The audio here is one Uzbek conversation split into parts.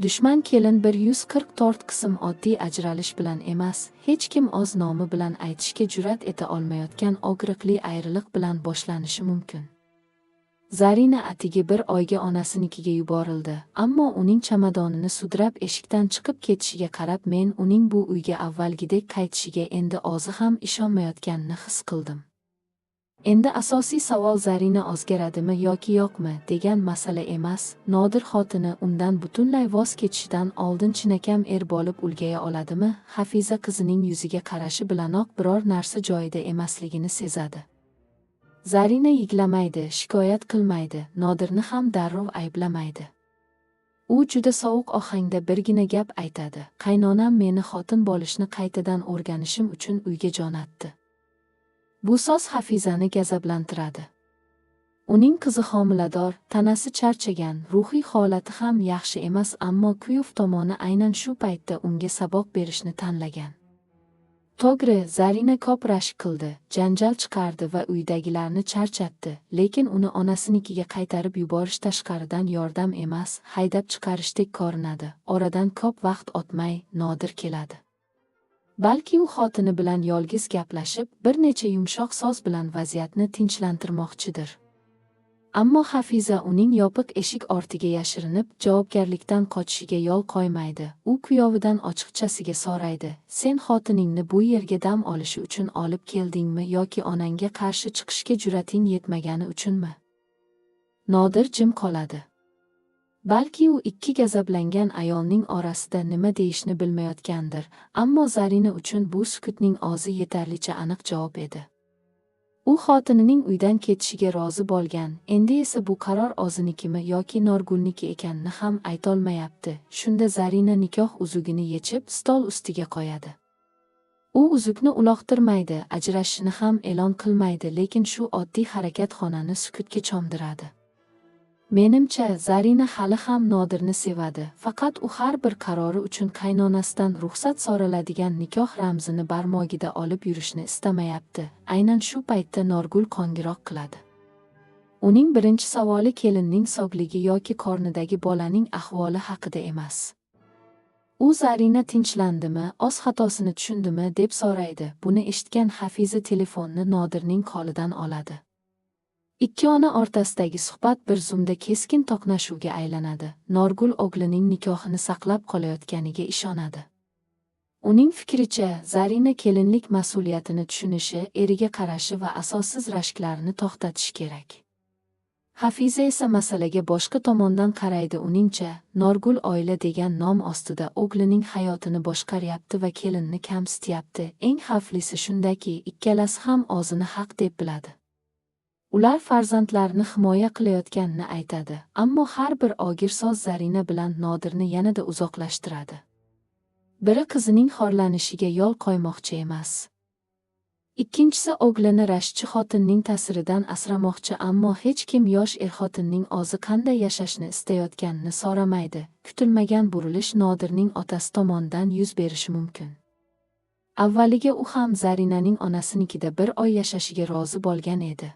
Dushman kelin 144 qism oddiy ajralish bilan emas, hech kim o'z nomi bilan aytishga jur'at eta olmayotgan og'riqli ayriliq bilan boshlanishi mumkin. Zarina atigi bir oyga onasinikiga yuborildi, ammo uning chamadonini sudrab eshikdan chiqib ketishiga qarab men uning bu uyga avvalgidek qaytishiga endi o'zi ham ishonmayotganini his qildim. Endi asosiy savol Zarina o'zgaradimi yoki yo'qmi degan masala emas, Nodir xotini undan butunlay voz kechishidan oldin chinakam er bo'lib ulgaya oladimi? Hafiza qizining yuziga qarashi bilanoq biror narsa joyida emasligini sezadi. Zarina yig'lamaydi, shikoyat qilmaydi, Nodirni ham darrov ayblamaydi. U juda sovuq ohangda birgina gap aytadi: "Qaynonam meni xotin bo'lishni qaytadan o'rganishim uchun uyga jo'natdi." Bu so'z Hafizani g'azablantiradi. Uning qizi homilador, tanasi charchagan, ruhiy holati ham yaxshi emas, ammo kuyov tomoni aynan shu paytda unga saboq berishni tanlagan. To'g'ri, Zarina ko'p rashk qildi, janjal chiqardi va uydagilarni charchatdi, lekin uni onasinikiga qaytarib yuborish tashqaridan yordam emas, haydab chiqarishdek ko'rinadi. Oradan ko'p vaqt o'tmay Nodir keladi. Balki u xotini bilan yolg'iz gaplashib, bir necha yumshoq so'z bilan vaziyatni tinchlantirmoqchidir. Ammo Hafiza uning yopiq eshik ortiga yashirinib, javobgarlikdan qochishiga yo'l qo'ymaydi. U kuyovidan ochiqchasiga so'raydi: "Sen xotiningni bu yerga dam olishi uchun olib keldingmi yoki onangga qarshi chiqishga jur'ating yetmagani uchunmi?" Nodir jim qoladi. Balki u ikki g'azablangan ayolning orasida nima deyishni bilmayotgandir, ammo Zarina uchun bu sukutning o'zi yetarlicha aniq javob edi. U xotinining uydan ketishiga rozi bo'lgan, endi esa bu qaror o'zinikimi yoki Norgulniki ekanini ham aytolmayapti. Shunda Zarina nikoh uzugini yechib, stol ustiga qo'yadi. U uzukni uloqtirmaydi, ajrashishini ham e'lon qilmaydi, lekin shu oddiy harakat xonani sukutga cho'mdiradi. Menimcha, Zarina hali ham Nodirni sevadi, faqat u har bir qarori uchun qaynonasidan ruxsat so'raladigan nikoh ramzini barmog'ida olib yurishni istamayapti. Aynan shu paytda Norgul qo'ng'iroq qiladi. Uning birinchi savoli kelinning sog'ligi yoki qornidagi bolaning ahvoli haqida emas. U Zarina tinchlandimi, o'z xatosini tushundimi deb so'raydi. Buni eshitgan Hafiza telefonni Nodirning qo'lidan oladi. Ikki ona o'rtasidagi suhbat bir zumda keskin to'qnashuvga aylanadi. Norgul o'g'lining nikohini saqlab qolayotganiga ishonadi. Uning fikricha, Zarina kelinlik mas'uliyatini tushunishi, eriga qarashi va asossiz rashklarni to'xtatishi kerak. Hafiza esa masalaga boshqa tomondan qaraydi. Uningcha, Norgul oila degan nom ostida o'g'lining hayotini boshqaryapti va kelinni kamsityapti. Eng xavflisi shundaki, ikkalasi ham o'zini haq deb biladi. Ular farzandlarini himoya qilayotganini aytadi, ammo har bir og'ir so'z Zarina bilan Nodirni yanada uzoqlashtiradi. Biri qizining xorlanishiga yo'l qo'ymoqchi emas. Ikkinchisi o'g'lini rashkchi xotinning ta'siridan asramoqchi, ammo hech kim yosh er-xotinning o'zi qanday yashashni istayotganini so'ramaydi. Kutilmagan burilish Nodirning otasi tomonidan yuz berishi mumkin. Avvaliga u ham Zarinaning onasinikida bir oy yashashiga rozi bo'lgan edi.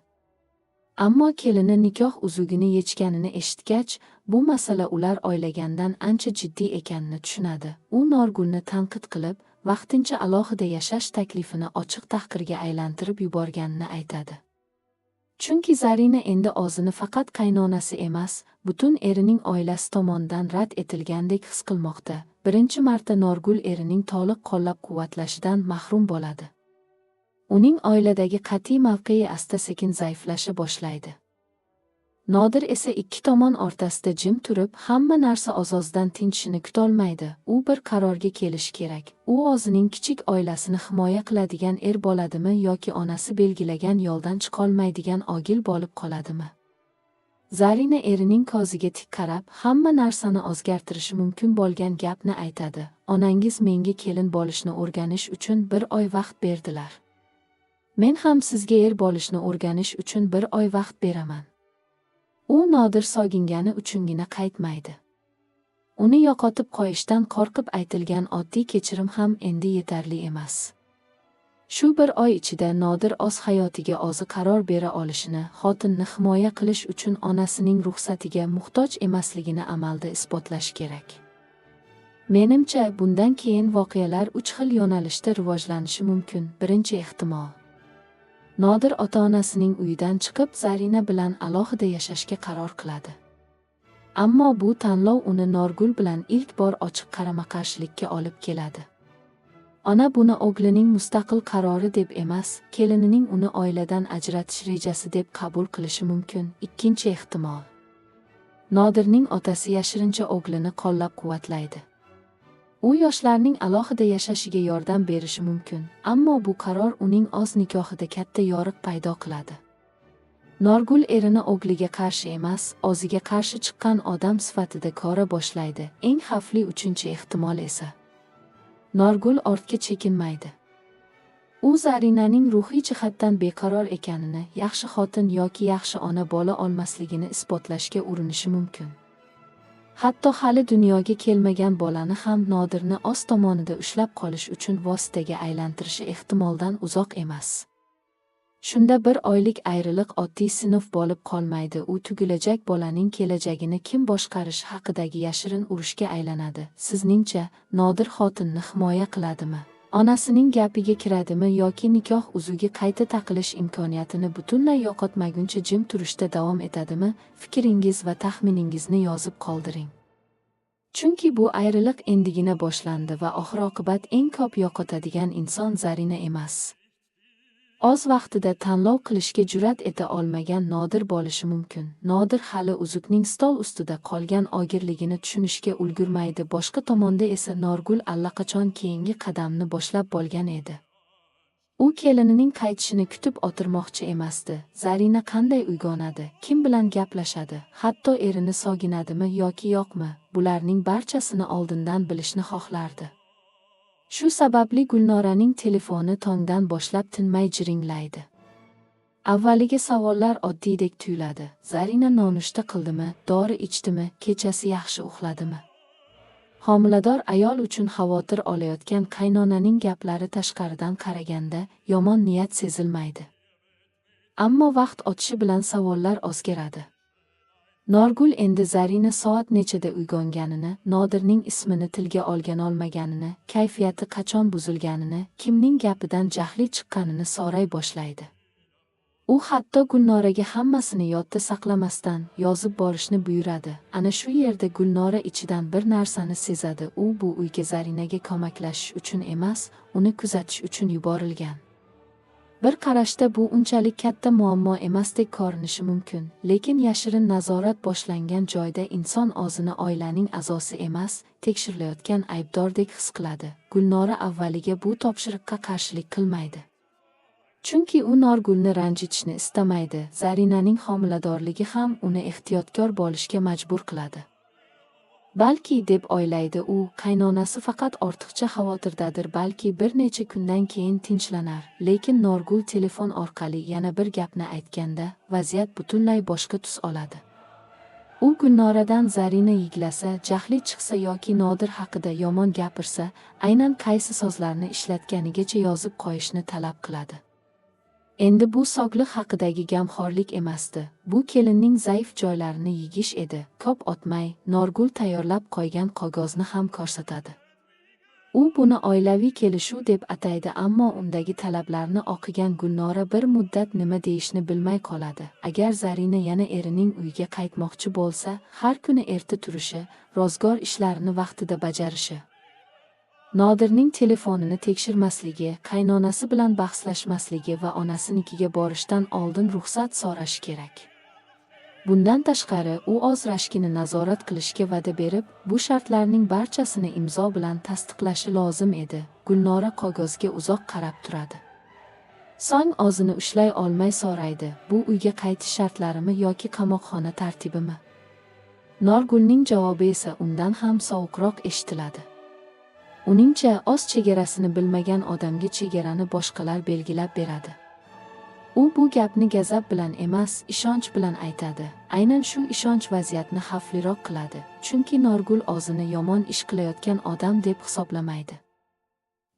Ammo kelini nikoh uzugini yechganini eshitgach, bu masala ular o'ylagandan ancha jiddiy ekanini tushunadi. U Norgulni tanqid qilib, vaqtincha alohida yashash taklifini ochiq tahqirga aylantirib yuborganini aytadi. Chunki Zarina endi o'zini faqat qaynonasi emas, butun erining oilasi tomonidan rad etilgandek his qilmoqda. Birinchi marta Norgul erining to'liq qo'llab-quvvatlashidan mahrum bo'ladi. Uning oiladagi qat'iy mavqei asta-sekin zaiflasha boshlaydi. Nodir esa ikki tomon o'rtasida jim turib, hamma narsa o'z-o'zidan tinchishini kutolmaydi. U bir qarorga kelishi kerak. U o'zining kichik oilasini himoya qiladigan er bo'ladimi yoki onasi belgilagan yo'ldan chiqolmaydigan o'g'il bo'lib qoladimi? Zarina erining ko'ziga tik qarab, hamma narsani o'zgartirishi mumkin bo'lgan gapni aytadi: "Onangiz menga kelin bo'lishni o'rganish uchun bir oy vaqt berdilar. Men ham sizga er bo'lishni o'rganish uchun bir oy vaqt beraman." U Nodir sog'ingani uchungina qaytmaydi. Uni yo'qotib qo'yishdan qo'rqib aytilgan oddiy kechirim ham endi yetarli emas. Shu bir oy ichida Nodir o'z hayotiga o'zi qaror bera olishini, xotinni himoya qilish uchun onasining ruxsatiga muhtoj emasligini amalda isbotlash kerak. Menimcha, bundan keyin voqealar 3 xil yo'nalishda rivojlanishi mumkin. Birinchi ehtimol. Nodir ota-onasining uyidan chiqib, Zarina bilan alohida yashashga qaror qiladi. Ammo bu tanlov uni Norgul bilan ilk bor ochiq qarama-qarshilikka olib keladi. Ona buni o'g'lining mustaqil qarori deb emas, kelinining uni oiladan ajratish rejasi deb qabul qilishi mumkin. Ikkinchi ehtimol. Nodirning otasi yashirincha o'g'lini qo'llab-quvvatlaydi. U yoshlarning alohida yashashiga yordam berishi mumkin, ammo bu qaror uning o'z nikohida katta yoriq paydo qiladi. Norgul erini o'g'liga qarshi emas, o'ziga qarshi chiqqan odam sifatida ko'ra boshlaydi. Eng xavfli uchinchi ehtimol esa Norgul ortga chekinmaydi. U Zarinaning ruhiy jihatdan beqaror ekanini, yaxshi xotin yoki yaxshi ona bo'la olmasligini isbotlashga urinishi mumkin. Hatto hali dunyoga kelmagan bolani ham Nodirni o'z tomonida ushlab qolish uchun vositaga aylantirishi ehtimoldan uzoq emas. Shunda bir oylik ayriliq oddiy sinov bo'lib qolmaydi, u tug'ilajak bolaning kelajagini kim boshqarishi haqidagi yashirin urushga aylanadi. Sizningcha, Nodir xotinni himoya qiladimi? Onasining gapiga kiradimi yoki nikoh uzugi qayta taqilish imkoniyatini butunlay yo'qotmaguncha jim turishda davom etadimi? Fikringiz va taxminingizni yozib qoldiring. Chunki bu ayriliq endigina boshlandi va oxir-oqibat eng ko'p yo'qotadigan inson Zarina emas. Oz vaqtida tanlov qilishga jur'at eta olmagan Nodir bo'lishi mumkin. Nodir hali uzukning stol ustida qolgan og'irligini tushunishga ulgurmaydi. Boshqa tomonda esa Norgul allaqachon keyingi qadamni boshlab bo'lgan edi. U kelinining qaytishini kutib o'tirmoqchi emasdi. Zarina qanday uyg'onadi, kim bilan gaplashadi, hatto erini soginadimi yoki yo'qmi, bularning barchasini oldindan bilishni xohlardi. Shu sababli Gulnoraning telefoni tongdan boshlab tinmay jiringlaydi. Avvaliga savollar oddiydek tuyuladi. Zarina nonushta qildimi, dori ichdimi, kechasi yaxshi uxladimi? Homilador ayol uchun xavotir olayotgan qaynonaning gaplari tashqaridan qaraganda yomon niyat sezilmaydi. Ammo vaqt o'tishi bilan savollar o'zgaradi. Norgul endi Zarina soat nechada uyg'onganini, Nodirning ismini tilga olgan-olmaganini, kayfiyati qachon buzilganini, kimning gapidan jahli chiqqanini so'ray boshlaydi. U hatto Gulnoraga hammasini yodda saqlamasdan yozib borishni buyuradi. Ana shu yerda Gulnora ichidan bir narsani sezadi. U bu uyga Zarinaga ko'maklashish uchun emas, uni kuzatish uchun yuborilgan. Bir qarashda bu unchalik katta muammo emasdek ko'rinishi mumkin, lekin yashirin nazorat boshlangan joyda inson o'zini oilaning a'zosi emas, tekshirilayotgan aybdordek his qiladi. Gulnora avvaliga bu topshiriqqa qarshilik qilmaydi. Chunki u Norgulni ranjitishni istamaydi. Zarinaning homiladorligi ham uni ehtiyotkor bo'lishga majbur qiladi. Balki, deb o'ylaydi u, qaynonasi faqat ortiqcha xavotirdadir, balki bir necha kundan keyin tinchlanar. Lekin Norgul telefon orqali yana bir gapni aytganda, vaziyat butunlay boshqa tus oladi. U Gulnoradan Zarina yiglasa, jahli chiqsa yoki Nodir haqida yomon gapirsa, aynan qaysi so'zlarni ishlatganigacha yozib qo'yishni talab qiladi. Endi bu sog'liq haqidagi gamxo'rlik emasdi. Bu kelinning zaif joylarini yegish edi. Ko'p o'tmay, Norgul tayyorlab qo'ygan qog'ozni ham ko'rsatadi. U buni oilaviy kelishuv deb ataydi, ammo undagi talablarni o'qigan Gulnora bir muddat nima deyishni bilmay qoladi. Agar Zarina yana erining uyiga qaytmoqchi bo'lsa, har kuni erta turishi, ro'zg'or ishlarini vaqtida bajarishi, Nodirning telefonini tekshirmasligi, qaynonasi bilan bahslashmasligi va onasinikiga borishdan oldin ruxsat so'rashi kerak. Bundan tashqari, u o'z rashkini nazorat qilishga va'da berib, bu shartlarning barchasini imzo bilan tasdiqlashi lozim edi. Gulnora qog'ozga uzoq qarab turadi. So'ng o'zini ushlay olmay so'raydi: "Bu uyga qaytish shartlarimi yoki qamoqxona tartibimi?" Norgulning javobi esa undan ham sovuqroq eshitiladi. Uningcha, o'z chegarasini bilmagan odamga chegarani boshqalar belgilab beradi. U bu gapni g'azab bilan emas, ishonch bilan aytadi. Aynan shu ishonch vaziyatni xavfliroq qiladi, chunki Norgul o'zini yomon ish qilayotgan odam deb hisoblamaydi.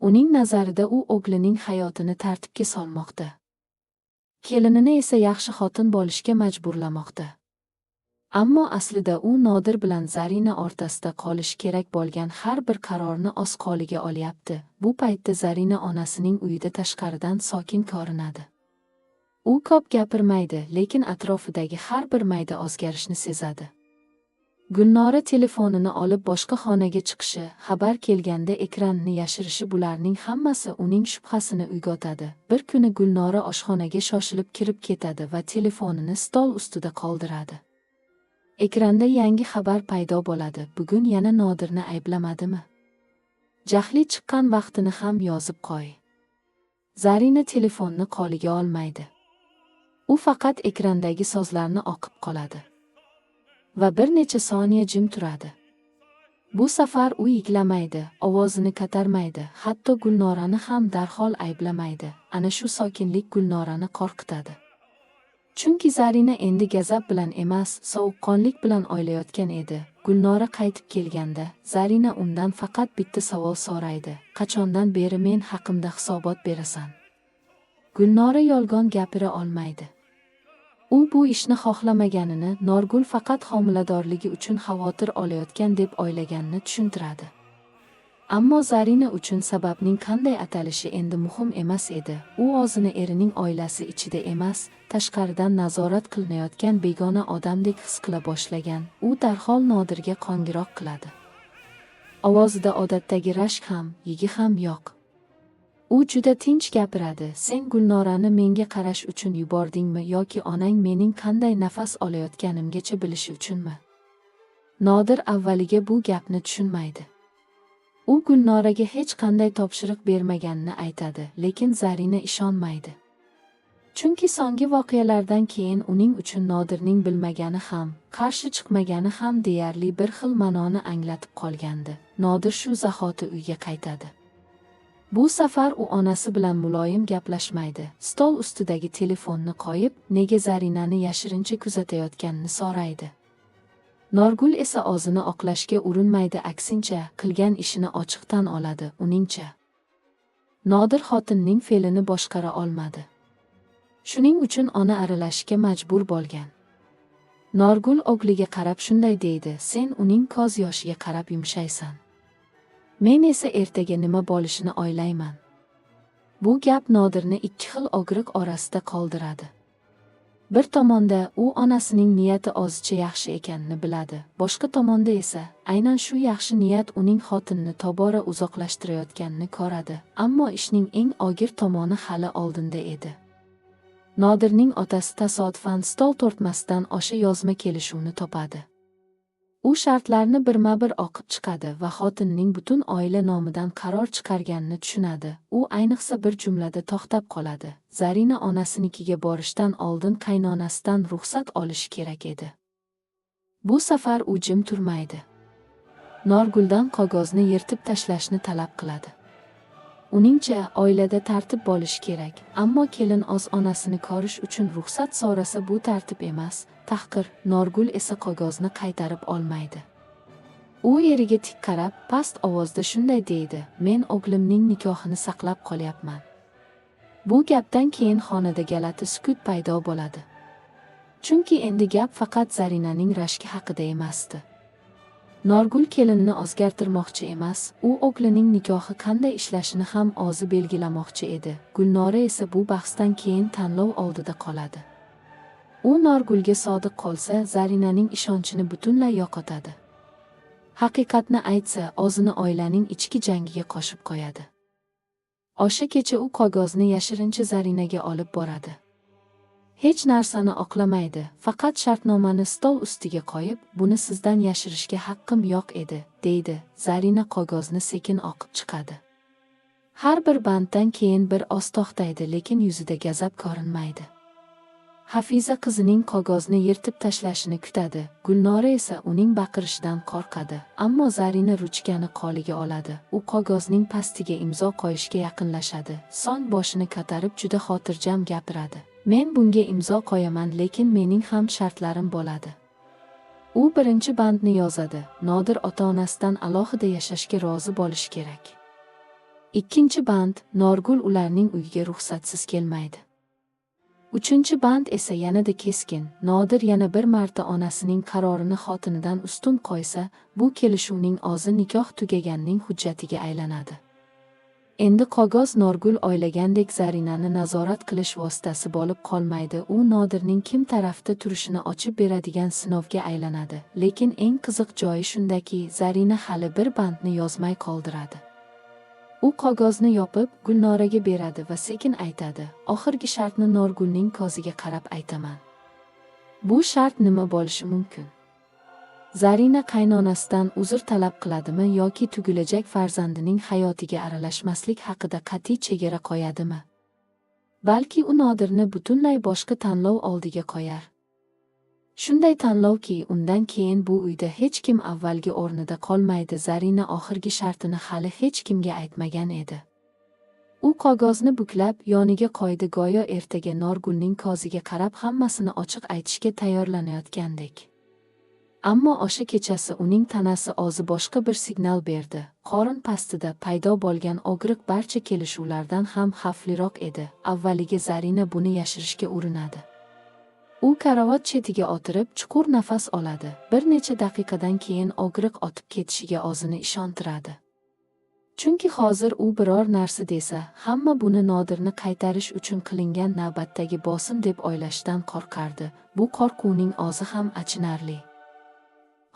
Uning nazarida u o'g'lining hayotini tartibga solmoqda. Kelinini esa yaxshi xotin bo'lishga majburlamoqda. Ammo aslida u Nodir bilan Zarina o'rtasida qolishi kerak bo'lgan har bir qarorni o'z qo'liga olyapti. Bu paytda Zarina onasining uyida tashqaridan sokin ko'rinadi. U ko'p gapirmaydi, lekin atrofidagi har bir mayda o'zgarishni sezadi. Gulnora telefonini olib boshqa xonaga chiqishi, xabar kelganda ekranini yashirishi, bularning hammasi uning shubhasini uyg'otadi. Bir kuni Gulnora oshxonaga shoshilib kirib ketadi va telefonini stol ustida qoldiradi. Ekranda yangi xabar paydo bo'ladi. Bugun yana Nodirni ayblamadimi? Jahli chiqqan vaqtini ham yozib qo'y. Zarina telefonni qo'liga olmaydi. U faqat ekrandagi so'zlarni o'qib qoladi va bir necha soniya jim turadi. Bu safar u yig'lamaydi, ovozini ko'tarmaydi, hatto Gulnorani ham darhol ayblamaydi. Ana shu sokinlik Gulnorani qo'rqitadi. Chunki Zarina endi g'azab bilan emas, sovuqqonlik bilan o'ylayotgan edi. Gulnora qaytib kelganda, Zarina undan faqat bitta savol so'raydi: "Qachondan beri men haqimda hisobot berasan?" Gulnora yolg'on gapira olmaydi. U bu ishni xohlamaganini, Norgul faqat homiladorligi uchun xavotir olayotgan deb o'ylaganini tushuntiradi. Ammo Zarina uchun sababning qanday atalishi endi muhim emas edi. U o'zini erining oilasi ichida emas, tashqaridan nazorat qilinayotgan begona odamdek his qila boshlagan. U darhol Nodirga qo'ng'iroq qiladi. Ovozida odatdagi rashk ham, yigi ham yo'q. U juda tinch gapiradi. "Sen Gulnorani menga qarash uchun yubordingmi yoki onang mening qanday nafas olayotganimgacha bilishi uchunmi?" Nodir avvaliga bu gapni tushunmaydi. U Gulnoraga hech qanday topshiriq bermaganini aytadi, lekin Zarina ishonmaydi. Chunki so'nggi voqealardan keyin uning uchun Nodirning bilmagani ham, qarshi chiqmagani ham deyarli bir xil ma'noni anglatib qolgandi. Nodir shu zahoti uyga qaytadi. Bu safar u onasi bilan muloyim gaplashmaydi. Stol ustidagi telefonni qo'yib, nega Zarinani yashirincha kuzatayotganini so'raydi. Norgul esa o'zini oqlashga urinmaydi, aksincha qilgan ishini ochiq tan oladi. Uningcha, Nodir xotinning fe'lini boshqara olmadi. Shuning uchun ona aralashishga majbur bo'lgan. Norgul o'g'liga qarab shunday deydi: "Sen uning ko'z yoshiga qarab yumshaysan. Men esa ertaga nima bo'lishini o'ylayman." Bu gap Nodirni ikki xil og'riq orasida qoldiradi. Bir tomonda u onasining niyati ozcha yaxshi ekanini biladi, boshqa tomonda esa aynan shu yaxshi niyat uning xotinini tobora uzoqlashtirayotganini ko'radi. Ammo ishning eng og'ir tomoni hali oldinda edi. Nodirning otasi tasodifan stol tortmasidan o'sha yozma kelishuvni topadi. U shartlarni birma-bir o'qib chiqadi va xotinining butun oila nomidan qaror chiqarganini tushunadi. U ayniqsa bir jumlada to'xtab qoladi. Zarina onasinikiga borishdan oldin qaynonasidan ruxsat olishi kerak edi. Bu safar u jim turmaydi. Norguldan qog'ozni yirtib tashlashni talab qiladi. Uningcha oilada tartib bo'lishi kerak, ammo kelin o'z onasini ko'rish uchun ruxsat so'rasa bu tartib emas, tahqir. Norgul esa qog'ozni qaytarib olmaydi. U eriga tik qarab, past ovozda shunday deydi: "Men o'g'limning nikohini saqlab qolyapman." Bu gapdan keyin xonada g'alati sukut paydo bo'ladi. Chunki endi gap faqat Zarinaning rashki haqida emasdi. Norgul kelinni o'zgartirmoqchi emas, u o'g'lining nikohi qanday ishlashini ham o'zi belgilamoqchi edi. Gulnora esa bu bahsdan keyin tanlov oldida qoladi. U Norgulga sodiq qolsa, Zarinaning ishonchini butunlay yo'qotadi. Haqiqatni aytsa, o'zini oilaning ichki jangiga qo'shib qo'yadi. O'sha kecha u qog'ozni yashirincha Zarinaga olib boradi. Hech narsani oqlamaydi, faqat shartnomani stol ustiga qo'yib, "Buni sizdan yashirishga haqqim yo'q edi", deydi. Zarina qog'ozni sekin o'qib chiqadi. Har bir banddan keyin bir oz to'xtaydi, lekin yuzida g'azab ko'rinmaydi. Hafiza qizining qog'ozni yirtib tashlashini kutadi. Gulnora esa uning baqirishidan qo'rqadi. Ammo Zarina ruchkani qo'liga oladi. U qog'ozning pastiga imzo qo'yishga yaqinlashadi. So'ng boshini ko'tarib juda xotirjam gapiradi. "Men bunga imzo qo'yaman, lekin mening ham shartlarim bo'ladi." U birinchi bandni yozadi. Nodir ota-onasidan alohida yashashga rozi bo'lishi kerak. Ikkinchi band: Norgul ularning uyiga ruxsatsiz kelmaydi. Uchinchi band esa yanada keskin. Nodir yana bir marta onasining qarorini xotinidan ustun qo'ysa, bu kelishuvning ozi nikoh tugaganining hujjatiga aylanadi. Endi qog'oz Norgul o'ylagandek Zarinani nazorat qilish vositasi bo'lib qolmaydi, u Nodirning kim tarafda turishini ochib beradigan sinovga aylanadi. Lekin eng qiziq joyi shundaki, Zarina hali bir bandni yozmay qoldiradi. U qog'ozni yopib, Gulnoraga beradi va sekin aytadi: "Oxirgi shartni Norgulning ko'ziga qarab aytaman." Bu shart nima bo'lishi mumkin? Zarina qaynonasidan uzr talab qiladimi yoki tug'ilajak farzandining hayotiga aralashmaslik haqida qat'iy chegara qo'yadimi? Balki u Nodirni butunlay boshqa tanlov oldiga qo'yar. Shunday tanlovki, undan keyin bu uyda hech kim avvalgi o'rnida qolmaydi. Zarina oxirgi shartini hali hech kimga aytmagan edi. U qog'ozni buklab, yoniga qo'ydi, go'yo ertaga Norgulning ko'ziga qarab hammasini ochiq aytishga tayyorlanayotgandek. Ammo o'sha kechasi uning tanasi o'zi boshqa bir signal berdi. Qorin pastida paydo bo'lgan og'riq barcha kelishuvlardan ham xavfliroq edi. Avvaliga Zarina buni yashirishga urinadi. U karavot chetiga o'tirib, chuqur nafas oladi. Bir necha daqiqadan keyin og'riq otib ketishiga o'zini ishontiradi. Chunki hozir u biror narsa desa, hamma buni Nodirni qaytarish uchun qilingan navbatdagi bosim deb o'ylashdan qo'rqardi. Bu qo'rquvning o'zi ham achinarli.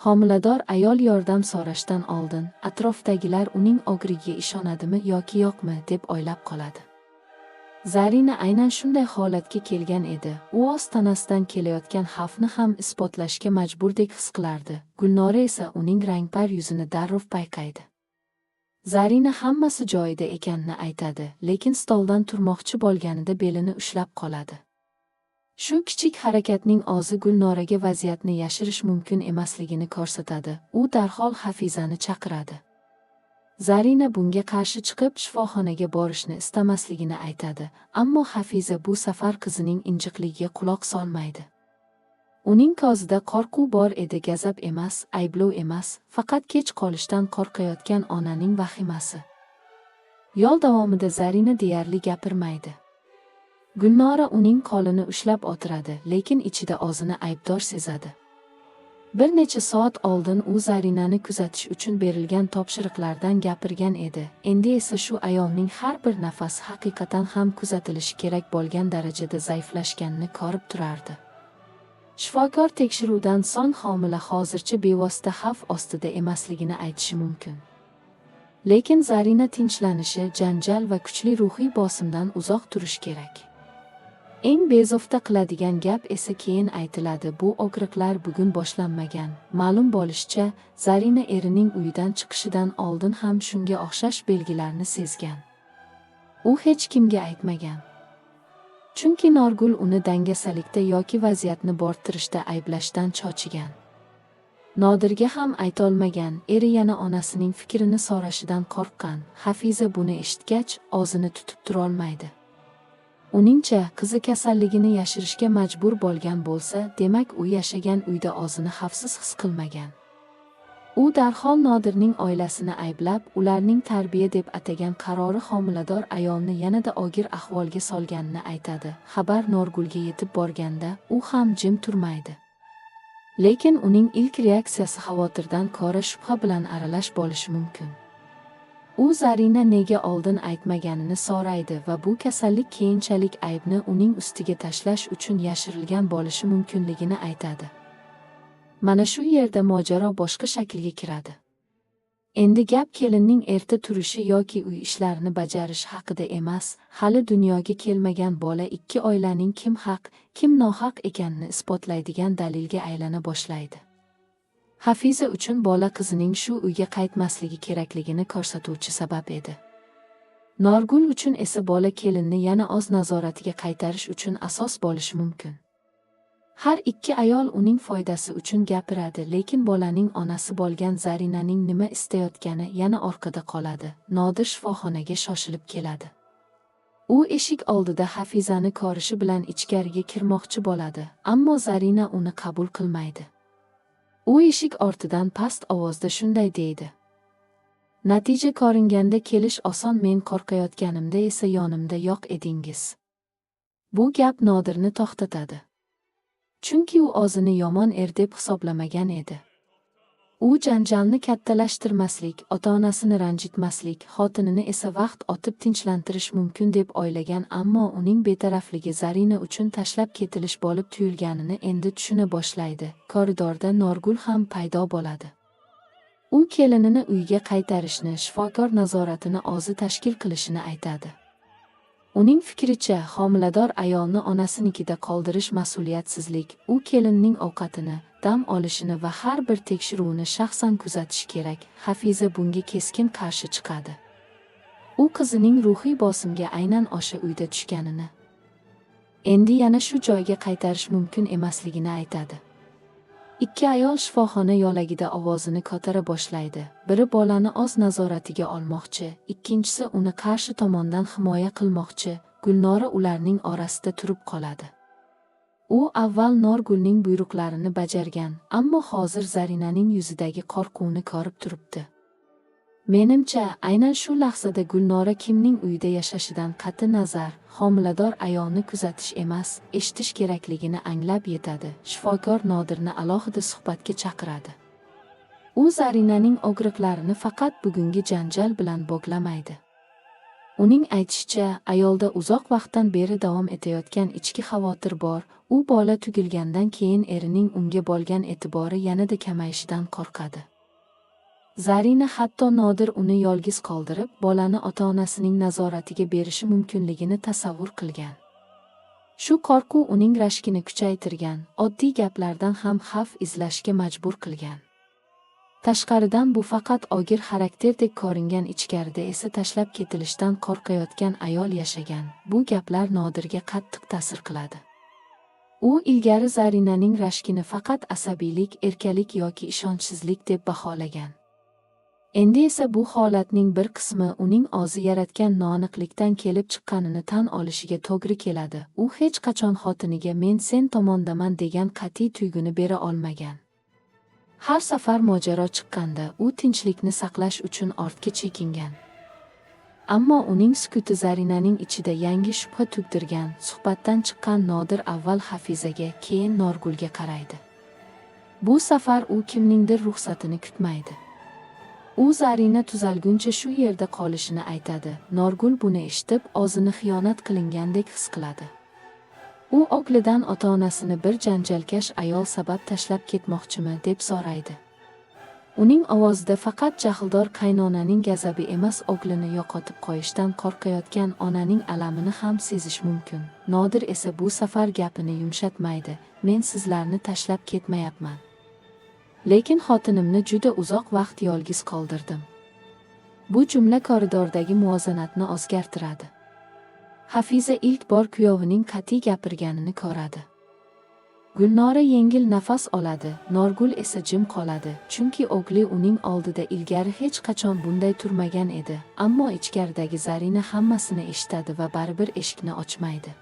Homilador ayol yordam so'rashdan oldin atrofdagilar uning og'rig'iga ishonadimi yoki yo'qmi deb o'ylab qoladi. Zarina aynan shunday holatga kelgan edi. U o'z tanasidan kelayotgan xavfni ham isbotlashga majburdek his qilardi. Gulnora esa uning rangpar yuzini darrov payqaydi. Zarina hammasi joyida ekanini aytadi, lekin stoldan turmoqchi bo'lganida belini ushlab qoladi. Shu kichik harakatning o'zi Gulnoraga vaziyatni yashirish mumkin emasligini ko'rsatadi. U darhol Hafizani chaqiradi. Zarina bunga qarshi chiqib, shifoxonaga borishni istamasligini aytadi, ammo Hafiza bu safar qizining injiqligiga quloq solmaydi. Uning ko'zida qo'rquv bor edi, g'azab emas, ayblov emas, faqat kech qolishdan qo'rqayotgan onaning vahimasi. Yo'l davomida Zarina deyarli gapirmaydi. Gulnora uning qo'lini ushlab o'tiradi, lekin ichida o'zini aybdor sezadi. Bir necha soat oldin u Zarinani kuzatish uchun berilgan topshiriqlardan gapirgan edi. Endi esa shu ayolning har bir nafasi haqiqatan ham kuzatilishi kerak bo'lgan darajada zaiflashganini ko'rib turardi. Shifokor tekshiruvdan so'ng homila hozircha bevosita xavf ostida emasligini aytishi mumkin. Lekin Zarina tinchlanishi, janjal va kuchli ruhiy bosimdan uzoq turish kerak. Eng bezovta qiladigan gap esa keyin aytiladi. Bu og'riqlar bugun boshlanmagan. Ma'lum bo'lishicha, Zarina erining uyidan chiqishidan oldin ham shunga o'xshash belgilarni sezgan. U hech kimga aytmagan. Chunki Norgul uni dangasalikda yoki vaziyatni bo'rttirishda ayblashdan cho'chigan. Nodirga ham aytolmagan, eri yana onasining fikrini so'rashidan qo'rqqan. Hafiza buni eshitgach, o'zini tutib turolmaydi. Uningcha, qizi kasalligini yashirishga majbur bo'lgan bo'lsa, demak u yashagan uyda o'zini xavfsiz his qilmagan. U darhol Nodirning oilasini ayblab, ularning tarbiya deb atagan qarori homilador ayolni yanada og'ir ahvolga solganini aytadi. Xabar Norgulga yetib borganda, u ham jim turmaydi. Lekin uning ilk reaksiyasi xavotirdan ko'ra shubha bilan aralash bo'lishi mumkin. U Zarina nega oldin aytmaganini so'raydi va bu kasallik keyinchalik aybni uning ustiga tashlash uchun yashirilgan bo'lishi mumkinligini aytadi. Mana shu yerda mojaro boshqa shaklga kiradi. Endi gap kelinning erta turishi yoki uy ishlarini bajarishi haqida emas, hali dunyoga kelmagan bola ikki oilaning kim haq, kim nohaq ekanini isbotlaydigan dalilga aylana boshlaydi. Hafiza uchun bola qizining shu uyga qaytmasligi kerakligini ko'rsatuvchi sabab edi. Norgul uchun esa bola kelinni yana o'z nazoratiga qaytarish uchun asos bo'lishi mumkin. Har ikki ayol uning foydasi uchun gapiradi, lekin bolaning onasi bo'lgan Zarinaning nima istayotgani yana orqada qoladi. Nodir shifoxonaga shoshilib keladi. U eshik oldida Hafizani ko'rishi bilan ichkariga kirmoqchi bo'ladi, ammo Zarina uni qabul qilmaydi. U eshik ortidan past ovozda shunday deydi: "Natija ko'ringanda kelish oson, men qo'rqayotganimda esa yonimda yo'q edingiz." Bu gap Nodirni to'xtatadi. Chunki u o'zini yomon er deb hisoblamagan edi. U janjalni kattalashtirmaslik, ota-onasini ranjitmaslik, xotinini esa vaqt otib tinchlantirish mumkin deb o'ylagan, ammo uning betarafligi Zarina uchun tashlab ketilish bo'lib tuyulganini endi tushuna boshlaydi. Koridorda Norgul ham paydo bo'ladi. U kelinini uyga qaytarishni, shifokor nazoratini o'zi tashkil qilishini aytadi. Uning fikricha, homilador ayolni onasinikida qoldirish mas'uliyatsizlik. U kelinning ovqatini, dam olishini va har bir tekshiruvni shaxsan kuzatish kerak. Hafiza bunga keskin qarshi chiqadi. U qizining ruhiy bosimga aynan o'sha uyda tushganini, endi yana shu joyga qaytarish mumkin emasligini aytadi. Ikki ayol shifoxona yo'lagida ovozini ko'tara boshlaydi. Biri bolani o'z nazoratiga olmoqchi, ikkinchisi uni qarshi tomondan himoya qilmoqchi. Gulnora ularning orasida turib qoladi. U avval Norgulning buyruqlarini bajargan, ammo hozir Zarinaning yuzidagi qo'rquvni ko'rib turibdi. Menimcha, aynan shu lahzada Gulnora kimning uyida yashashidan qat'i nazar, homilador ayolni kuzatish emas, eshitish kerakligini anglab yetadi. Shifokor Nodirni alohida suhbatga chaqiradi. U Zarinaning og'riqlarini faqat bugungi janjal bilan bog'lamaydi. Uning aytishicha, ayolda uzoq vaqtdan beri davom etayotgan ichki xavotir bor. U bola tug'ilgandan keyin erining unga bo'lgan e'tibori yanada kamayishidan qo'rqadi. Zarina hatto Nodir uni yolg'iz qoldirib, bolani ota-onasining nazoratiga berishi mumkinligini tasavvur qilgan. Shu qo'rquv uning rashkini kuchaytirgan, oddiy gaplardan ham xavf izlashga majbur qilgan. Tashqaridan bu faqat og'ir xarakterdek ko'ringan, ichkarida esa tashlab ketilishdan qo'rqayotgan ayol yashagan. Bu gaplar Nodirga qattiq ta'sir qiladi. U ilgari Zarinaning rashkini faqat asabiylik, erkalik yoki ishonchsizlik deb baholagan. Endi esa bu holatning bir qismi uning o'zi yaratgan noaniqlikdan kelib chiqqanini tan olishiga to'g'ri keladi. U hech qachon xotiniga "men sen tomondaman" degan qat'iy tuyg'uni bera olmagan. Har safar mojaro chiqqanda u tinchlikni saqlash uchun ortga chekingan. Ammo uning sukuti Zarinaning ichida yangi shubha tug'dirgan. Suhbatdan chiqqan Nodir avval Hafizaga, keyin Norgulga qaraydi. Bu safar u kimningdir ruxsatini kutmaydi. U Zarina tuzalguncha shu yerda qolishini aytadi. Norgul buni eshitib, o'zini xiyonat qilingandek his qiladi. U o'g'lidan ota-onasini bir janjalkash ayol sabab tashlab ketmoqchimi deb so'raydi. Uning ovozida faqat jahldor qaynonaning g'azabi emas, o'g'lini yo'qotib qo'yishdan qo'rqayotgan onaning alamini ham sezish mumkin. Nodir esa bu safar gapini yumshatmaydi. "Men sizlarni tashlab ketmayapman. Lekin xotinimni juda uzoq vaqt yolg'iz qoldirdim." Bu jumla koridordagi muvozanatni o'zgartiradi. Hafiza ilk bor kuyovining qat'iy gapirganini ko'radi. Gulnora yengil nafas oladi, Norgul esa jim qoladi, chunki o'g'li uning oldida ilgari hech qachon bunday turmagan edi, ammo ichkaridagi Zarina hammasini eshitadi va baribir eshikni ochmaydi.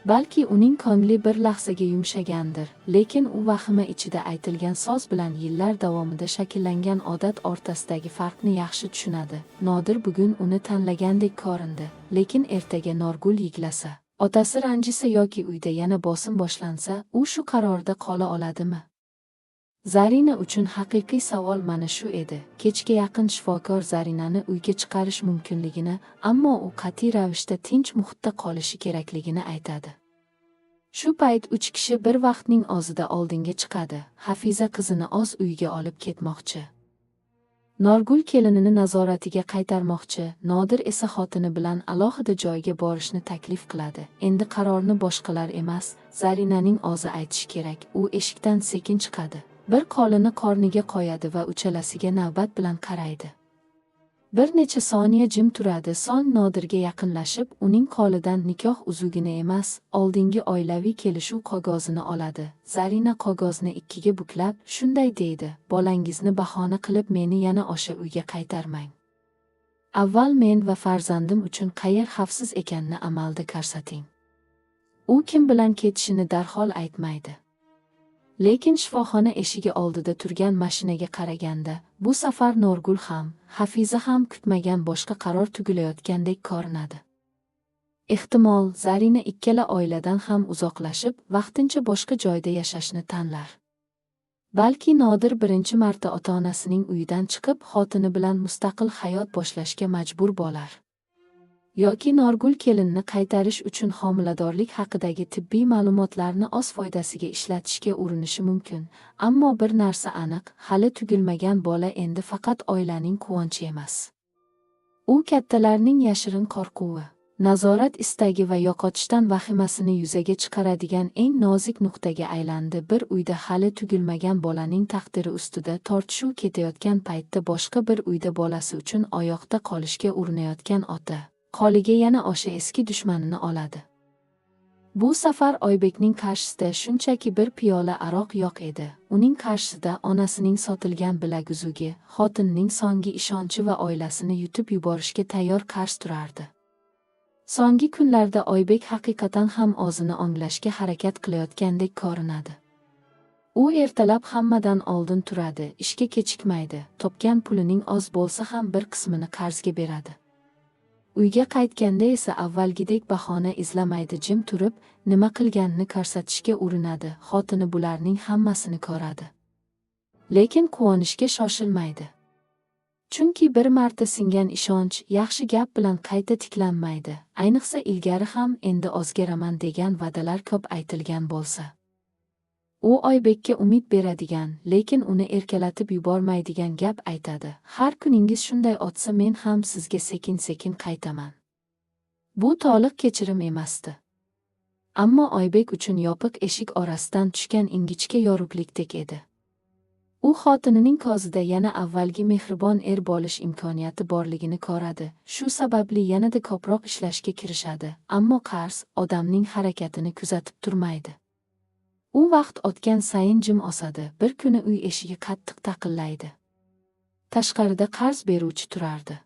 Balki uning ko'ngli bir lahzaga yumshagandir, lekin u vahima ichida aytilgan so'z bilan yillar davomida shakllangan odat o'rtasidagi farqni yaxshi tushunadi. Nodir bugun uni tanlagandek ko'rindi, lekin ertaga Norgul yig'lasa, otasi ranjisa yoki uyda yana bosim boshlansa, u shu qarorda qola oladimi? Zarina uchun haqiqiy savol mana shu edi. Kechga yaqin shifokor Zarinani uyga chiqarish mumkinligini, ammo u qat'iy ravishda tinch muhitda qolishi kerakligini aytadi. Shu payt 3 kishi bir vaqtning o'zida oldinga chiqadi. Hafiza qizini o'z uyiga olib ketmoqchi. Norgul kelinini nazoratiga qaytarmoqchi, Nodir esa xotini bilan alohida joyga borishni taklif qiladi. Endi qarorni boshqalar emas, Zarinaning o'zi aytishi kerak. U eshikdan sekin chiqadi. Bir qo'lini qorniga qo'yadi va uchalasiga navbat bilan qaraydi. Bir necha soniya jim turadi, so'ng Nodirga yaqinlashib, uning qo'lidan nikoh uzugini emas, oldingi oilaviy kelishuv qog'ozini oladi. Zarina qog'ozni ikkiga buklab, shunday deydi: "Bolangizni bahona qilib meni yana o'sha uyga qaytarmang. Avval men va farzandim uchun qayer xavfsiz ekanini amalda ko'rsating." U kim bilan ketishini darhol aytmaydi. Lekin shifoxona eshigi oldida turgan mashinaga qaraganda, bu safar Norgul ham, Hafiza ham kutmagan boshqa qaror tugilayotgandek ko'rinadi. Ehtimol, Zarina ikkala oiladan ham uzoqlashib, vaqtincha boshqa joyda yashashni tanlar. Balki Nodir birinchi marta ota-onasining uyidan chiqib, xotini bilan mustaqil hayot boshlashga majbur bo'lar. Yoki Norgul kelinni qaytarish uchun homiladorlik haqidagi tibbiy ma'lumotlarni o'z foydasiga ishlatishga urinishi mumkin. Ammo bir narsa aniq, hali tug'ilmagan bola endi faqat oilaning quvonchi emas. U kattalarning yashirin qo'rquvi, nazorat istagi va yo'qotishdan vahimasini yuzaga chiqaradigan eng nozik nuqtaga aylandi. Bir uyda hali tug'ilmagan bolaning taqdiri ustida tortishuv ketayotgan paytda boshqa bir uyda bolasi uchun oyoqda qolishga urinayotgan ota qo'liga yana o'sha eski dushmanini oladi. Bu safar Oybekning qarshisida shunchaki bir piyola aroq yo'q edi. Uning qarshisida onasining sotilgan bilaguzugi, xotinining so'nggi ishonchi va oilasini yutib yuborishga tayyor qarz turardi. So'nggi kunlarda Oybek haqiqatan ham o'zini anglashga harakat qilayotgandek ko'rinadi. U ertalab hammadan oldin turadi, ishga kechikmaydi, topgan pulining oz bo'lsa ham bir qismini qarzga beradi. Uyga qaytganda esa avvalgidek bahona izlamaydi, jim turib, nima qilganini ko'rsatishga urinadi. Xotini bularning hammasini ko'radi. Lekin quvonishga shoshilmaydi. Chunki bir marta singan ishonch yaxshi gap bilan qayta tiklanmaydi. Ayniqsa ilgari ham endi o'zgaraman degan va'dalar ko'p aytilgan bo'lsa. U Oybekka umid beradigan, lekin uni erkalatib yubormaydigan gap aytadi. Har kuningiz shunday o'tsa men ham sizga sekin-sekin qaytaman. Bu to'liq kechirim emasdi. Ammo Oybek uchun yopiq eshik orasidan tushgan ingichka yorug'likdek edi. U xotinining ko'zida yana avvalgi mehribon er bo'lish imkoniyati borligini ko'radi. Shu sababli yanada ko'proq ishlashga kirishadi, ammo qarz odamning harakatini kuzatib turmaydi. U vaqt o'tgan sayin jim osadi. Bir kuni uy eshigi qattiq taqillaydi. Tashqarida qarz beruvchi turardi.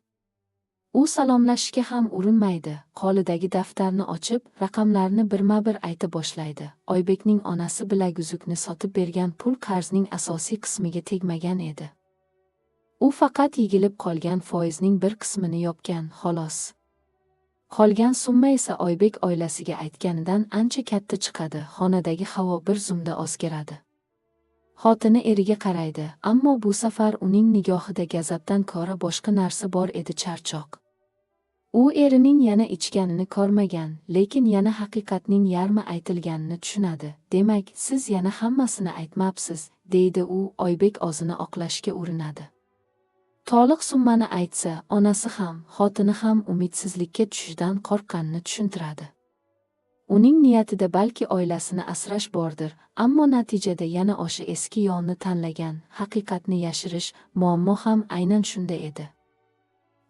U salomlashishga ham urinmaydi. Qo'lidagi daftarni ochib, raqamlarni birma-bir ayta boshlaydi. Oybekning onasi bilaguzukni sotib bergan pul qarzning asosiy qismiga tegmagan edi. U faqat yig'ilib qolgan foizning bir qismini yopgan, xolos. Qolgan summa esa Oybek oilasiga aytganidan ancha katta chiqadi. Xonadagi havo bir zumda o'zgaradi. Xotini eriga qaraydi, ammo bu safar uning nigohida g'azabdan ko'ra boshqa narsa bor edi: charchoq. U erining yana ichganini ko'rmagan, lekin yana haqiqatning yarmi aytilganini tushunadi. Demak, siz yana hammasini aytmabsiz, deydi u. Oybek o'zini oqlashga urinadi. To'liq summani aytsa, onasi ham, xotini ham umidsizlikka tushishidan qo'rqqanini tushuntiradi. Uning niyatida balki oilasini asrash bordir, ammo natijada yana o'sha eski yo'lni tanlagan, haqiqatni yashirish, muammo ham aynan shunda edi.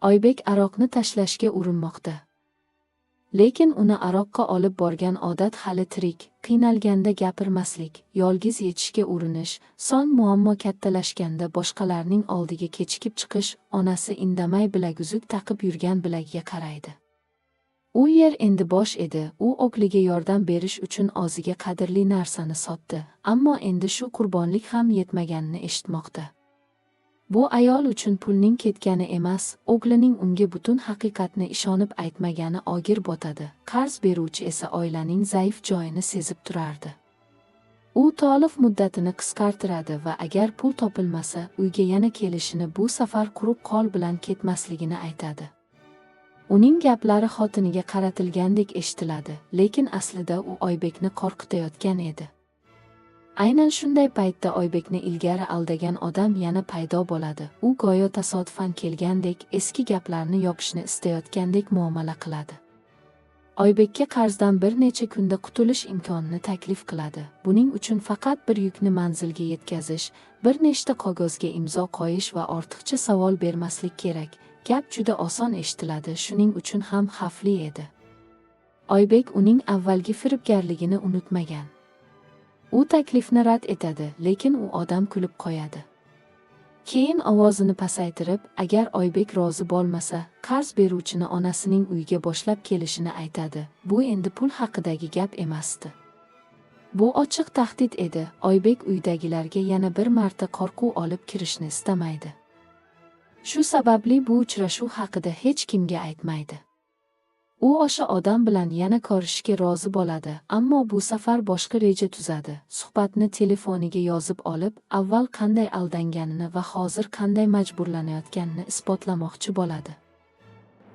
Oybek aroqni tashlashga urinmoqda. Lekin uni aroqqa olib borgan odat hali tirik, qiynalganda gapirmaslik, yolg'iz yechishga urinish, so'ng muammo kattalashganda boshqalarning oldiga kechikib chiqish. Onasi indamay bilaguzuk taqib yurgan bilagiga qaraydi. U yer endi bo'sh edi. U o'g'liga yordam berish uchun o'ziga qadrli narsani sotdi, ammo endi shu qurbonlik ham yetmaganini eshitmoqda. Bu ayol uchun pulning ketgani emas, o'g'lining unga butun haqiqatni ishonib aytmagani og'ir botadi. Qarz beruvchi esa oilaning zaif joyini sezib turardi. U to'lov muddatini qisqartiradi va agar pul topilmasa, uyga yana kelishini, bu safar quruq qo'l bilan ketmasligini aytadi. Uning gaplari xotiniga qaratilgandek eshitiladi, lekin aslida u Oybekni qo'rqitayotgan edi. Aynan shunday paytda Oybekni ilgari aldagan odam yana paydo bo'ladi. U go'yo tasodifan kelgandek, eski gaplarni yopishni istayotgandek muomala qiladi. Oybekka qarzdan bir necha kunda qutulish imkonini taklif qiladi. Buning uchun faqat bir yukni manzilga yetkazish, bir nechta qog'ozga imzo qo'yish va ortiqcha savol bermaslik kerak. Gap juda oson eshitiladi, shuning uchun ham xavfli edi. Oybek uning avvalgi firibgarligini unutmagan. U taklifni rad etadi, lekin u odam kulib qo'yadi. Keyin ovozini pasaytirib, agar Oybek rozi bo'lmasa, qarz beruvchini onasining uyiga boshlab kelishini aytadi. Bu endi pul haqidagi gap emasdi. Bu ochiq tahdid edi. Oybek uydagilarga yana bir marta qo'rquv olib kirishni istamaydi. Shu sababli bu uchrashuv haqida hech kimga aytmaydi. U o'sha odam bilan yana ko'rishishga rozi bo'ladi, ammo bu safar boshqa reja tuzadi. Suhbatni telefoniga yozib olib, avval qanday aldanganini va hozir qanday majburlanayotganini isbotlamoqchi bo'ladi.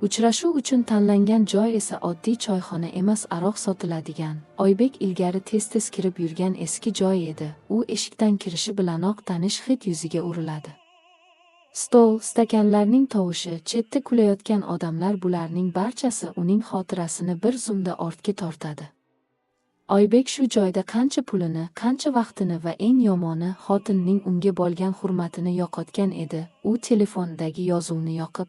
Uchrashuv uchun tanlangan joy esa oddiy choyxona emas, aroq sotiladigan, Oybek ilgari tez-tez kirib yurgan eski joy edi. U eshikdan kirishi bilanoq tanish hid yuziga uriladi. Stol, stakanlarning tovushi, chetda kulayotgan odamlar, bularning barchasi uning xotirasini bir zumda ortga tortadi. Oybek shu joyda qancha pulini, qancha vaqtini va eng yomoni xotinining unga bo'lgan hurmatini yo'qotgan edi. U telefonidagi yozuvni yoqib,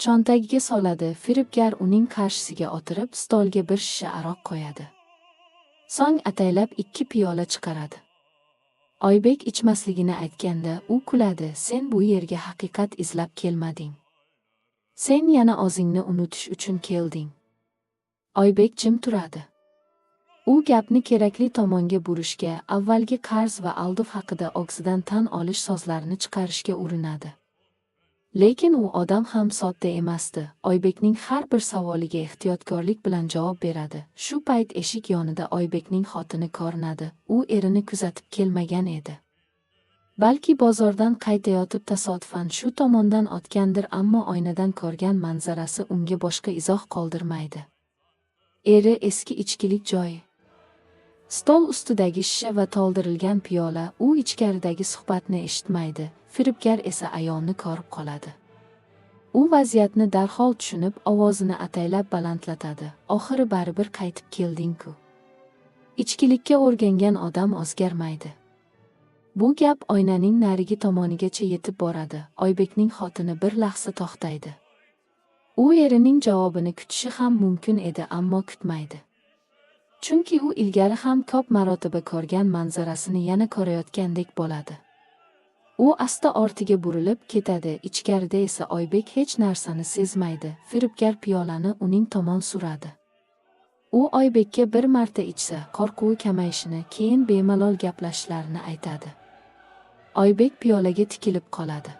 cho'ntagiga soladi. Firibgar uning qarshisiga o'tirib, stolga bir shisha aroq qo'yadi. So'ng ataylab 2 piyola chiqaradi. Oybek ichmasligini aytganda u kuladi. Sen bu yerga haqiqat izlab kelmading. Sen yana o'zingni unutish uchun kelding. Oybek jim turadi. U gapni kerakli tomonga burishga, avvalgi qarz va aldov haqida og'zidan tan olish so'zlarini chiqarishga urinadi. Lekin u odam ham sodda emasdi. Oybekning har bir savoliga ehtiyotkorlik bilan javob beradi. Shu payt eshik yonida Oybekning xotini ko'rinadi. U erini kuzatib kelmagan edi. Balki bozordan qaytayotib tasodifan shu tomondan o'tgandir, ammo oynadan ko'rgan manzarasi unga boshqa izoh qoldirmaydi. Eri eski ichkilik joyi. Stol ustidagi shisha va to'ldirilgan piyola. U ichkaridagi suhbatni eshitmaydi. Firibgar esa ayolni ko'rib qoladi. U vaziyatni darhol tushunib, ovozini ataylab balandlatadi. Oxiri baribir qaytib kelding-ku. Ichkilikka o'rgangan odam o'zgarmaydi. Bu gap oynaning narigi tomonigacha yetib boradi. Oybekning xotini bir lahza to'xtaydi. U erining javobini kutishi ham mumkin edi, ammo kutmaydi. Chunki u ilgari ham ko'p marotaba ko'rgan manzarasini yana ko'rayotgandek bo'ladi. U asta ortiga burilib ketadi. Ichkarida esa Oybek hech narsani sezmaydi. Firibgar piyolani uning tomon suradi. U Oybekka bir marta ichsa, qo'rquvi kamayishini, keyin bemalol gaplashishlarini aytadi. Oybek piyolaga tikilib qoladi.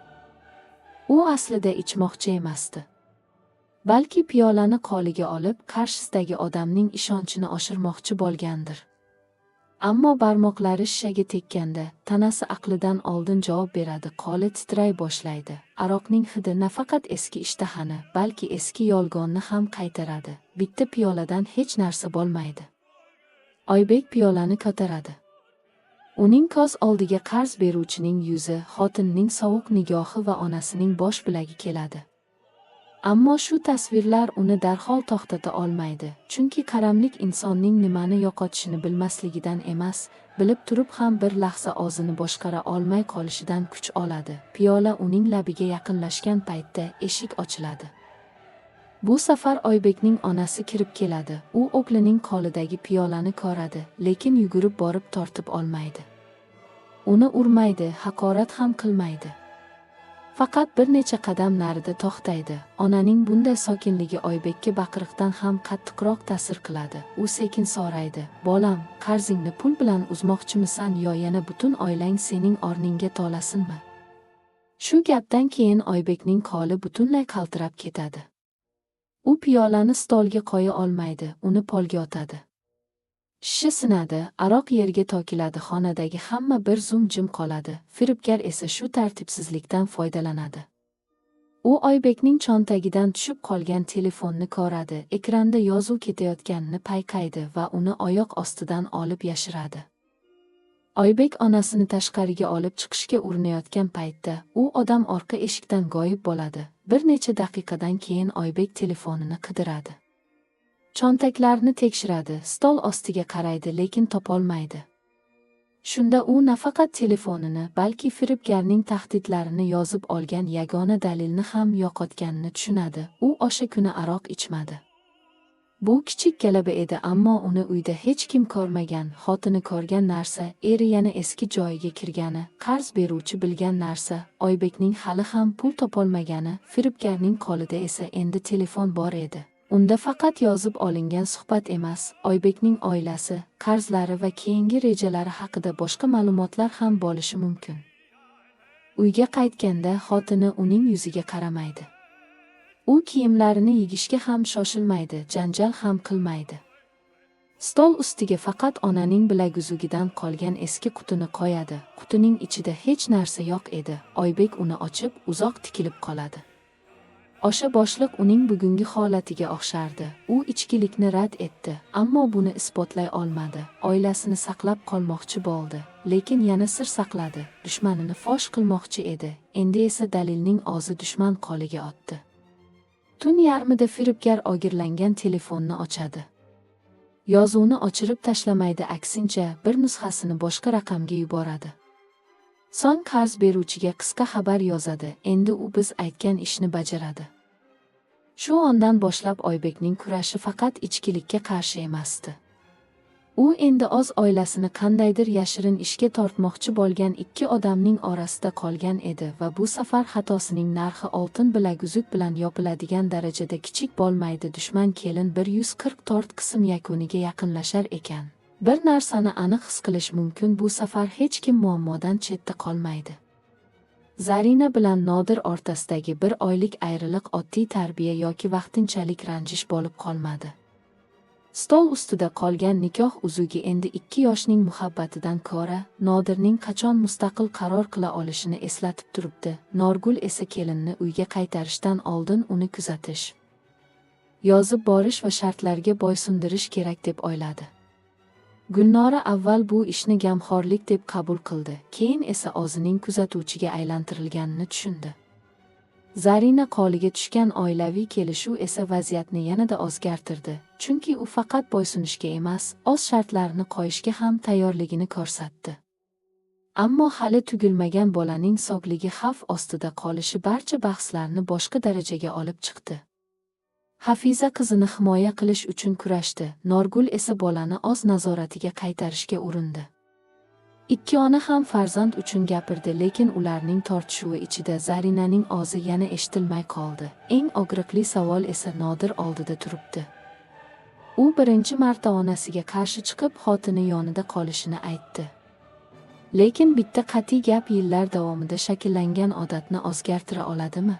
U aslida ichmoqchi emasdi. Balki piyolani qo'liga olib, qarshisidagi odamning ishonchini oshirmoqchi bo'lgandir. Ammo barmoqlari shishaga tekkanda, tanasi aqlidan oldin javob beradi, qo'li titray boshlaydi. Aroqning hidi nafaqat eski ishtahani, balki eski yolg'onni ham qaytaradi. Bitta piyoladan hech narsa bo'lmaydi. Oybek piyolani ko'taradi. Uning ko'z oldiga qarz beruvchining yuzi, xotinining sovuq nigohi va onasining bosh bilagi keladi. Ammo shu tasvirlar uni darhol to'xtata olmaydi, chunki qaramlik insonning nimani yo'qotishini bilmasligidan emas, bilib turib ham bir lahza o'zini boshqara olmay qolishidan kuch oladi. Piyola uning labiga yaqinlashgan paytda eshik ochiladi. Bu safar Oybekning onasi kirib keladi. U o'g'lining qo'lidagi piyolani ko'radi, lekin yugurib borib tortib olmaydi. Uni urmaydi, haqorat ham qilmaydi. Faqat bir necha qadam narida to'xtaydi. Onaning bunday sokinligi Oybekka baqiriqdan ham qattiqroq ta'sir qiladi. U sekin so'raydi: "Bolam, qarzingni pul bilan uzmoqchimisan yo yana butun oilang sening o'rningga to'lasinmi?" Shu gapdan keyin Oybekning qo'li butunlay qaltirab ketadi. U piyolani stolga qo'ya olmaydi, uni polga otadi. Shisha sinadi, aroq yerga to'kiladi, xonadagi hamma bir zum jim qoladi. Firibgar esa shu tartibsizlikdan foydalanadi. U Oybekning cho'ntagidan tushib qolgan telefonni ko'radi, ekranda yozuv ketayotganini payqaydi va uni oyoq ostidan olib yashiradi. Oybek onasini tashqariga olib chiqishga urinayotgan paytda u odam orqa eshikdan g'oyib bo'ladi. Bir necha daqiqadan keyin Oybek telefonini qidiradi. Cho'ntaklarni tekshiradi, stol ostiga qaraydi, lekin topolmaydi. Shunda u nafaqat telefonini, balki firibgarning tahdidlarini yozib olgan yagona dalilni ham yo'qotganini tushunadi. U o'sha kuni aroq ichmadi. Bu kichik g'alaba edi, ammo uni uyda hech kim ko'rmagan, xotini ko'rgan narsa, eri yana eski joyiga kirgani, qarz beruvchi bilgan narsa, Oybekning hali ham pul topolmagani, firibgarning qo'lida esa endi telefon bor edi. Unda faqat yozib olingan suhbat emas, Oybekning oilasi, qarzlari va keyingi rejalari haqida boshqa ma'lumotlar ham bo'lishi mumkin. Uyga qaytganda xotini uning yuziga qaramaydi. U kiyimlarini yig'ishga ham shoshilmaydi, janjal ham qilmaydi. Stol ustiga faqat onaning bilaguzugidan qolgan eski qutini qo'yadi. Qutining ichida hech narsa yo'q edi. Oybek uni ochib, uzoq tikilib qoladi. O'sha boshliq uning bugungi holatiga o'xshardi. U ichkilikni rad etdi, ammo buni isbotlay olmadi. Oilasini saqlab qolmoqchi bo'ldi, lekin yana sir saqladi. Dushmanini fosh qilmoqchi edi. Endi esa dalilning o'zi dushman qo'liga o'tdi. Tun yarmida firibgar o'g'irlangan telefonni ochadi. Yozuvni o'chirib tashlamaydi, aksincha bir nusxasini boshqa raqamga yuboradi. So'ng qarz beruvchiga qisqa xabar yozadi. Endi u biz aytgan ishni bajaradi. Shu ondan boshlab Oybekning kurashi faqat ichkilikka qarshi emasdi. U endi o'z oilasini qandaydir yashirin ishga tortmoqchi bo'lgan ikki odamning orasida qolgan edi va bu safar xatosining narxi oltin bilaguzuk bilan yopiladigan darajada kichik bo'lmaydi. Dushman kelin 144 qism yakuniga yaqinlashar ekan, bir narsani aniq his qilish mumkin: bu safar hech kim muammodan chetda qolmaydi. Zarina bilan Nodir o'rtasidagi bir oylik ayriliq oddiy tarbiya yoki vaqtinchalik ranjish bo'lib qolmadi. Stol ustida qolgan nikoh uzugi endi ikki yoshning muhabbatidan ko'ra Nodirning qachon mustaqil qaror qila olishini eslatib turibdi. Norgul esa kelinni uyga qaytarishdan oldin uni kuzatish, yozib borish va shartlarga bo'ysundirish kerak deb o'yladi. Gulnora avval bu ishni gamxo'rlik deb qabul qildi, keyin esa o'zining kuzatuvchiga aylantirilganini tushundi. Zarina qo'liga tushgan oilaviy kelishuv esa vaziyatni yanada o'zgartirdi, chunki u faqat bo'ysunishga emas, o'z shartlarini qo'yishga ham tayyorligini ko'rsatdi. Ammo hali tug'ilmagan bolaning sog'ligi xavf ostida qolishi barcha bahslarni boshqa darajaga olib chiqdi. Hafiza qizini himoya qilish uchun kurashdi, Norgul esa bolani o'z nazoratiga qaytarishga urindi. Ikki ona ham farzand uchun gapirdi, lekin ularning tortishuvi ichida Zarinaning ovozi yana eshitilmay qoldi. Eng og'riqli savol esa Nodir oldida turibdi. U birinchi marta onasiga qarshi chiqib, xotini yonida qolishini aytdi. Lekin bitta qat'iy gap yillar davomida shakllangan odatni o'zgartira oladimi?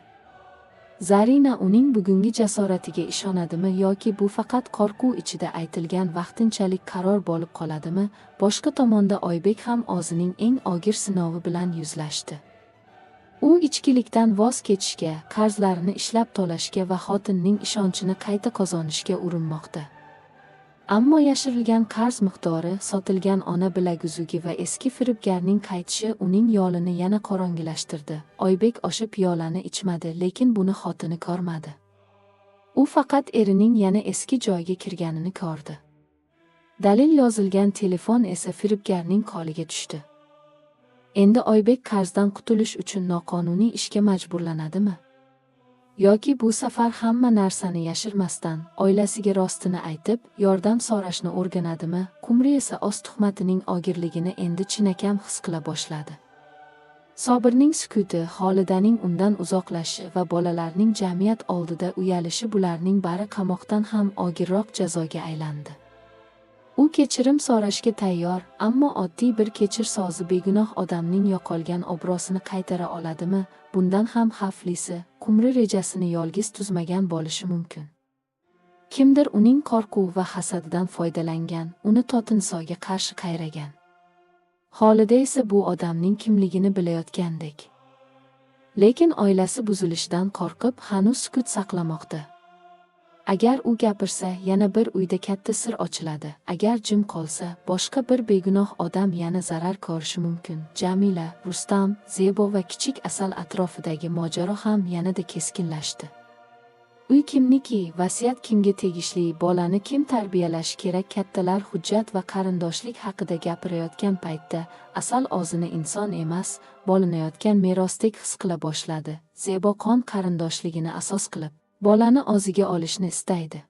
Zarina uning bugungi jasoratiga ishonadimi yoki bu faqat qo'rquv ichida aytilgan vaqtinchalik qaror bo'lib qoladimi? Boshqa tomonda Oybek ham o'zining eng og'ir sinovi bilan yuzlashdi. U ichkilikdan voz kechishga, qarzlarini ishlab to'lashga va xotinning ishonchini qayta qozonishga urinmoqda. Ammo yashirilgan qarz miqdori, sotilgan ona bilaguzugi va eski firibgarning qaytishi uning yo'lini yana qorong'ilashtirdi. Oybek o'sha piyolani ichmadi, lekin buni xotini ko'rmadi. U faqat erining yana eski joyiga kirganini ko'rdi. Dalil yozilgan telefon esa firibgarning qo'liga tushdi. Endi Oybek qarzdan qutulish uchun noqonuniy ishga majburlanadimi? Yoki bu safar hamma narsani yashirmasdan, oilasiga rostini aytib, yordam so'rashni o'rganadimi? Qumri esa o'z tuhmatining og'irligini endi chinakam his qila boshladi. Sobirning sukuti, Xolidaning undan uzoqlashishi va bolalarning jamiyat oldida uyalishi bularning bari qamoqdan ham og'irroq jazoga aylandi. U kechirim so'rashga tayyor, ammo oddiy bir kechir so'zi begunoh odamning yo'qolgan obro'sini qaytara oladimi? Bundan ham xavflisi, Qumri rejasini yolg'iz tuzmagan bo'lishi mumkin. Kimdir uning qo'rquv va hasadidan foydalangan, uni Totinsoga qarshi qayragan. Xolida esa bu odamning kimligini bilayotgandek. Lekin oilasi buzilishidan qo'rqib, hanuz sukut saqlamoqda. Agar u gapirsa, yana bir uyda katta sir ochiladi. Agar jim qolsa, boshqa bir begunoh odam yana zarar ko'rishi mumkin. Jamila, Rustam, Zebo va kichik Asal atrofidagi mojaro ham yanada keskinlashdi. Uy kimniki, vasiyat kimga tegishli, bolani kim tarbiyalashi kerak? Kattalar hujjat va qarindoshlik haqida gapirayotgan paytda Asal o'zini inson emas, bo'linayotgan merosdek his qila boshladi. Zebo qon qarindoshligini asos qilib, bolani o'ziga olishni istaydi.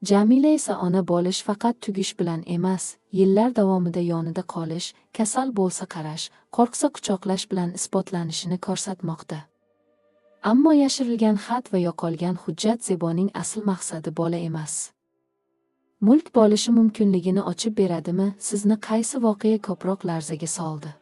Jamila esa ona bo'lish faqat tugish bilan emas, yillar davomida yonida qolish, kasal bo'lsa qarash, qo'rqsa quchoqlash bilan isbotlanishini ko'rsatmoqda. Ammo yashirilgan xat va yo'qolgan hujjat Zeboning asl maqsadi bola emas, mulk bo'lishi mumkinligini ochib beradimi? Sizni qaysi voqea ko'proq larzaga soldi?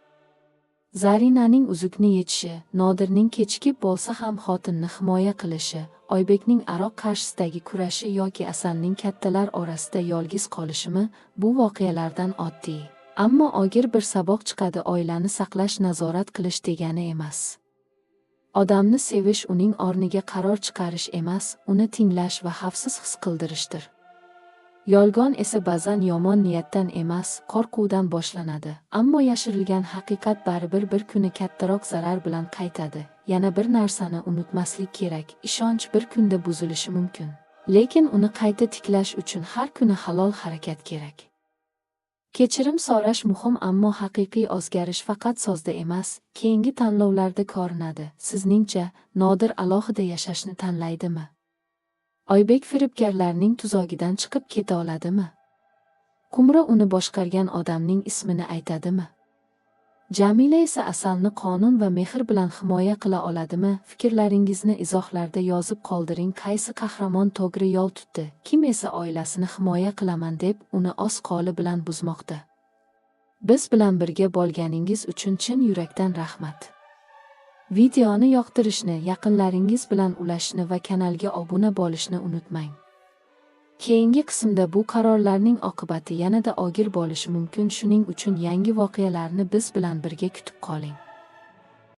Zarinaning uzukni yechishi, Nodirning kechikib bo'lsa ham xotinni himoya qilishi, Oybekning aroq qarshisidagi kurashi yoki Asalning kattalar orasida yolg'iz qolishimi bu voqealardan oddiy, ammo og'ir bir saboq chiqadi: oilani saqlash nazorat qilish degani emas. Odamni sevish uning o'rniga qaror chiqarish emas, uni tinglash va xavfsiz his qildirishdir. Yolg'on esa ba'zan yomon niyatdan emas, qo'rquvdan boshlanadi. Ammo yashirilgan haqiqat baribir bir kuni kattaroq zarar bilan qaytadi. Yana bir narsani unutmaslik kerak: ishonch bir kunda buzilishi mumkin. Lekin uni qayta tiklash uchun har kuni halol harakat kerak. Kechirim so'rash muhim, ammo haqiqiy o'zgarish faqat so'zda emas, keyingi tanlovlarda ko'rinadi. Sizningcha, Nodir alohida yashashni tanlaydimi? Oybek firibgarlarning tuzogidan chiqib keta oladimi? Qumra uni boshqargan odamning ismini aytadimi? Jamila esa Asalni qonun va mehr bilan himoya qila oladimi? Fikrlaringizni izohlarda yozib qoldiring. Qaysi qahramon to'g'ri yo'l tutdi? Kim esa oilasini himoya qilaman deb uni o'z qo'li bilan buzmoqda? Biz bilan birga bo'lganingiz uchun chin yurakdan rahmat. Videoni yoqtirishni, yaqinlaringiz bilan ulashishni va kanalga obuna bo'lishni unutmang. Keyingi qismda bu qarorlarning oqibati yanada og'ir bo'lishi mumkin, shuning uchun yangi voqealarni biz bilan birga kutib qoling.